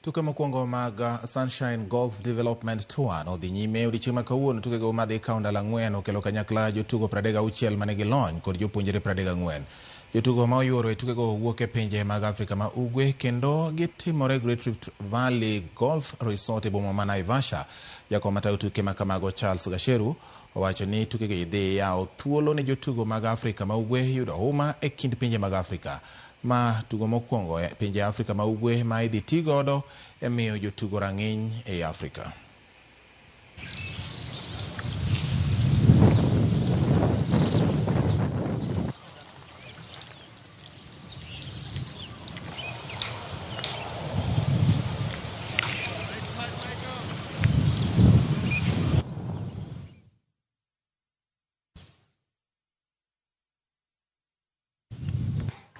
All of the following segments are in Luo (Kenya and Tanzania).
Tuke mokwongo mag Sunshine Golf Development Tour nodhi nyime odiechieng' ma kawuono. Tukego madhi kawo ndalo 4 okelo kanyakla jotugo 36 manigi lony kod jopuonjre 34. Jotugo ma oyuoro e tukego wuok e pinje mag Afrika ma Ugwe kendo gitimore Great Rift Valley Golf Resort e boma ma Naivasha. Jakom matayo tuke ma kamago Charles Gasheru owacho ni tukegi dhi yawo thuolo ne jotugo mag Afrika ma Ugwe yudo huma e kind pinje mag Afrika. Ma tugo mokwongo e pinje Afrika ma Ugwe ma idhi ti godo e miyo jotugo rang'iny ei Afrika.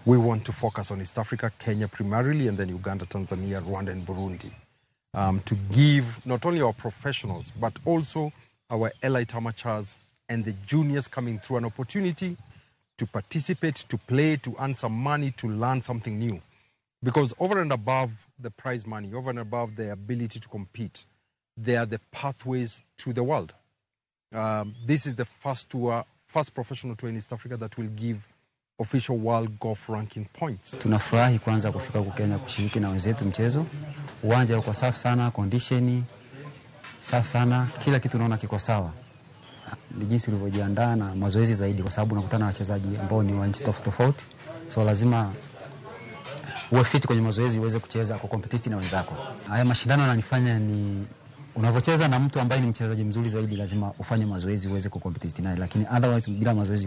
We want to focus on East Africa, Kenya primarily, and then Uganda, Tanzania, Rwanda, and Burundi, to give not only our professionals, but also our elite amateurs and the juniors coming through an opportunity to participate, to play, to earn some money, to learn something new. Because over and above the prize money, over and above the ability to compete, they are the pathways to the world. This is the first tour, first professional tour in East Africa that will give official world golf ranking points. Tunafurahi kwanza kufika huku Kenya kushiriki na wenzetu mchezo. Uwanja uko safi sana, condition safi sana, kila kitu naona kiko sawa. Ni jinsi ulivyojiandaa na mazoezi zaidi, kwa sababu unakutana na wachezaji ambao ni wa nchi tofauti tofauti, so lazima uwe fit kwenye mazoezi uweze kucheza kwa compete na wenzako. Haya mashindano yananifanya ni unavyocheza na mtu ambaye ni mchezaji mzuri zaidi, lazima ufanye mazoezi uweze kucompete naye, lakini otherwise bila mazoezi